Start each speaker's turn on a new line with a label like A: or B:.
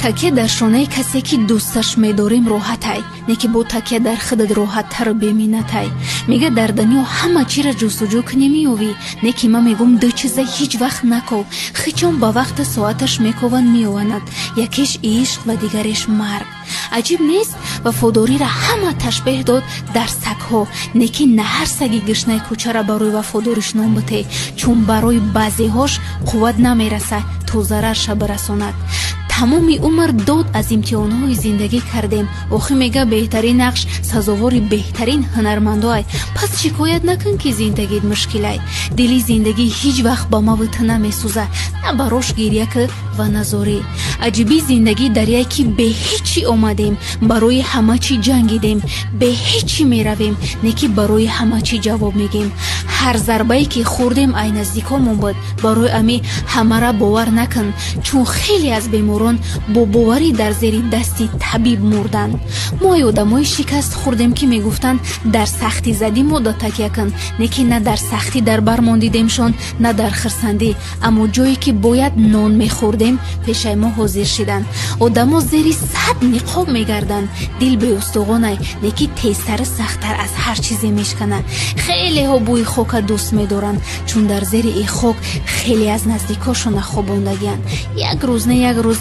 A: Такя дар шонаи касе, ки дӯсташ медорем, роҳатай, не ки бо такя дар худат роҳаттару беминнатай. Мега, дар дунё ҳама чиро ҷустуҷӯ кунӣ, меёвӣ, не ки ман мегӯм, ду чиза ҳеҷ вақт наков, хичон ба вақту соаташ мекованд, меёванад: якеш ишқ ва дигареш марг. Аҷиб нест, вафодориро ҳама ташбеҳ дод дар сагҳо, не ки на ҳар саги гишнаи кӯчара барои вафодориш ном бите, чун барои баъзеҳош қувват намераса, то зарарша бирасонад. Тамоми умр дод аз имтиҳонҳои зиндагӣ кардем. Охи, мега, беҳтарин нақш сазовори беҳтарин ҳунармандоай, пас шикоят накун, ки зиндагит мушкилай. Дили зиндагӣ ҳеҷ вақт ба маву ту намесӯза, на барош гиря кӣ ва на зорӣ. Аҷиби зиндагӣ даряе, ки бе ҳеҷ чӣ омадем, барои ҳама чӣ ҷангидем, бе ҳеҷ чӣ меравем, не ки барои ҳама чӣ ҷавоб мегем. Ҳар зарбае, ки хӯрдем, ай наздикомон буд. Барои ами ҳамара бовар накун, чун хеле аз беморон бо боварӣ дар зери дасти табиб мурданд. Мо ай одамои шикаст хӯрдем, ки мегуфтанд, дар сахтӣ задӣ, мода такя кун, не ки на дар сахтӣ дар бар мондидемшон, на дар хирсандӣ, аммо ҷое ки бояд нон мехӯрдем, пешаи мо ҳозир шиданд. Одамо зери 100 ниқоб мегарданд. Дил беустуғонай, не ки тезтару сахттар аз ҳар чизе мешканад. Хелеҳо бӯи хока дӯст медоранд, чун дар зери и хок хеле аз наздикошона хобондагианд. Як рӯз не як рӯз